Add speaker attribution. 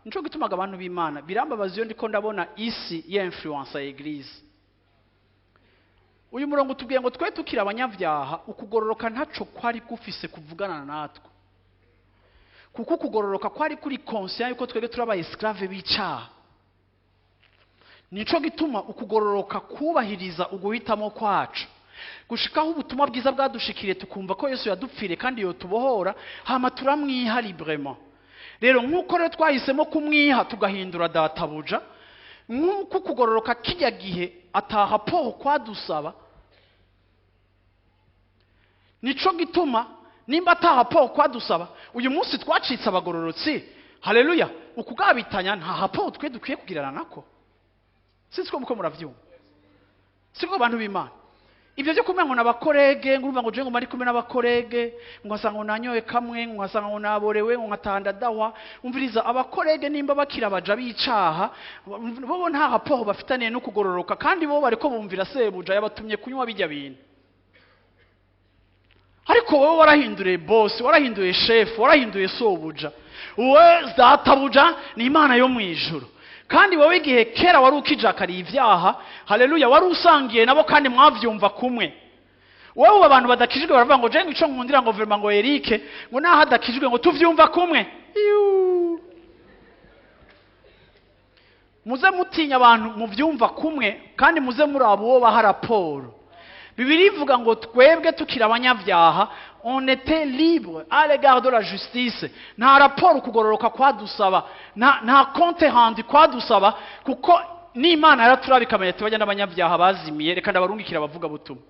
Speaker 1: Nico gitumaga abantu b'Imana birambabaza iyo ndiko ndabona isi ya influence ya église. Uyu murongo utubwiye ngo twe tukiri abanyabyaha, ukugororoka ntaco kwari gufise kuvugana natwe, kuko ukugororoka kwari kuri conscient yuko twebwe turi aba esclave b'icaha. Nico gituma ukugororoka kubahiriza uguhitamo kwacu, gushikaho ubutumwa bwiza bwadushikiriye, tukumva ko Yesu yadupfiriye kandi yotubohora, hama turamwiha librement. Rero nk'uko rero twahisemo kumwiha, tugahindura databuja, nk'uko ukugororoka kijya gihe ata rapport kwadusaba, nico gituma nimba ata rapport kwadusaba, uyu munsi twacitse abagororotsi, haleluya, ukugabitanya nta rapport twe dukwiye kugirana nako. Sinzi ko muko muravyumva, siko bantu b'Imana? Ibyo byo kumenya ngo n'aba collègues, ngo urumva ngo je ngo mari kumwe n'aba collègues, ngo ngasanga ngo nanyoye kamwe, ngo ngasanga ngo naborewe, ngo nkatanda dawa. Umviriza, aba collègues nimba bakira baja bicaha, bo nta rapport bafitaniye no kugororoka, kandi bo bariko bumvira sebuja yabatumye kunywa bijya bintu. Ariko wowe warahinduye boss, warahinduye chef, warahinduye sobuja. Wowe databuja ni Imana yo mu ijuru. Kandi wowe igihe kera wari ukijakariye ibyaha, haleluya, wari usangiye nabo kandi mwavyumva kumwe. Wowe ubu abantu badakijijwe baravuga ngo je ngo ico nkundira ngo vraiment ngo Eric ngo naho adakijijwe ngo tuvyumva kumwe. Iyu. Muze mutinya abantu muvyumva kumwe, kandi muze muraba uwo baha raporo. Bibiliya ivuga ngo twebwe tukiri abanyabyaha, on était libre à l'égard de la justice. Nta raporo kugororoka kwadusaba, nta compte rendu kwadusaba, kuko n'Imana yaraturaba ikamenya ati bajya n'abanyabyaha bazimiye, reka ndabarungikira abavuga butumwa.